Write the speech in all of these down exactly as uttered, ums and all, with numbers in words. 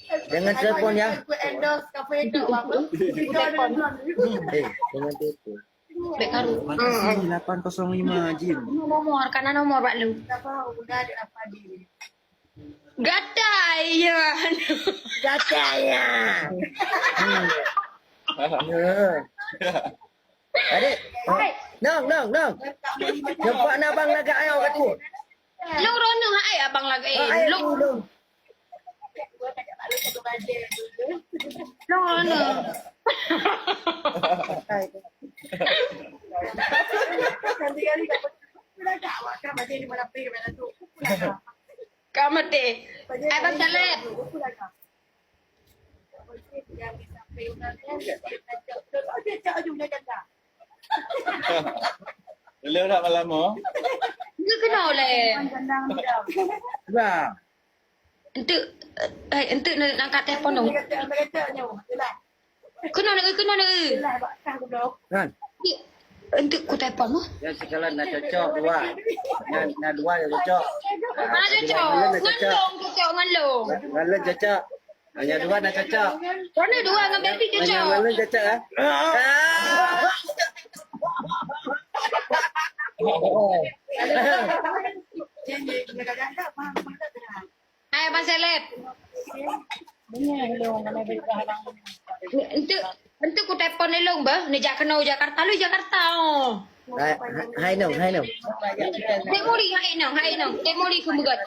Jangan telepon ya. Aku endorse kafe tu apa? Telepon. Eh, jangan telepon. Bek karu. Makasih, lapan kosong lima, Jim. Nomor, karena nomor bak lu. Siapa? Udah ada apa di? Gatai ya. Gatai ya. Hmm. Ya. Adik. Hai. Nong, nong, nong. Nampak na abang lagak ayau kat tu. Long rono hai abang lagak. Eh, hai, long. Long. Long rono. Ka maté. Ai, Bang Saleh. Boleh tak malam tu? Dia kena oleh. Nah. Entuk, eh, entuk nak angkat telepon tu. Kena nak, kena nak. Kan? Entuk ku telepon tu. Ya, sekarang nak cocok dua. Nak, nak dua yang cocok. Mana cocok? Ngan long cocok, ngan long. Ngan long cocok. Hanya dua nak cocok. Mana dua ngan baby cocok? Hanya ngan long cocok, eh? Ah. Hai, Abang Seleb. Entuk, entuk ku telepon ilong bah, neujak keunoe Jakarta, lu Jakarta oh. Hai, hai, hai nong, hai nong. Dek Moli, hai nong, hai nong. Dek Moli ku meugot.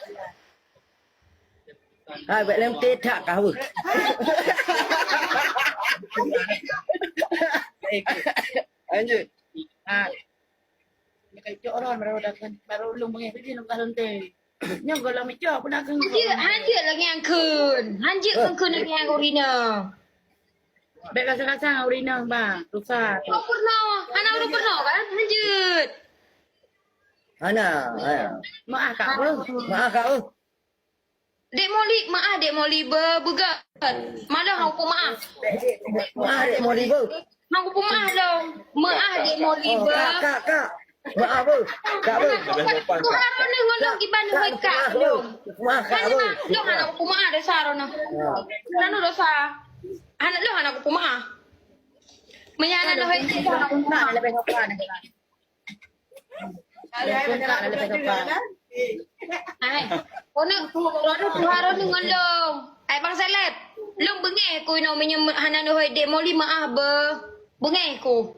Hai, bèk lem teh tak kah weh. Lanjut. Ha. Cok ron baru dah kan, baru ulung bengeh tadi nungkah lonte. Nyoe goh lom icok pun dah keu. Hanjeuet, hanjeuet lagèe nyang kheun. Hanjeuet kheun-kheun lagèe nyang ureueng inong. Bèk rasa-rasa ngon ureueng inong, bang. Susah. Oh, pernah. Hana ureueng pernah kan? Hanjeuet. Hana, hana. Maaf kak, beuh. Maaf kak, beuh. Dek Moli, maaf Dek Moli beuh, beugot. Malah hang peumaaf. Maaf Dek Moli beuh. Hang peumaaf lom. Maaf Dek Moli beuh. Kak, kak, kak. Maaf beuh. Kak beuh. Tuhan roh ngon lom kiban ngon kak lom. Maaf kak beuh. Lom hana peumaaf dosa roh noh. Hana dosa. Hana lom hana peumaaf. Meunyo hana lom hai hana peumaaf. Hai, kona rodu tuha rodu ngon lom. Hai Bang Seleb, lom beungèh ku inoe meunyoe hana neuhôi Dek Moli maaf beuh. Beungèh ku.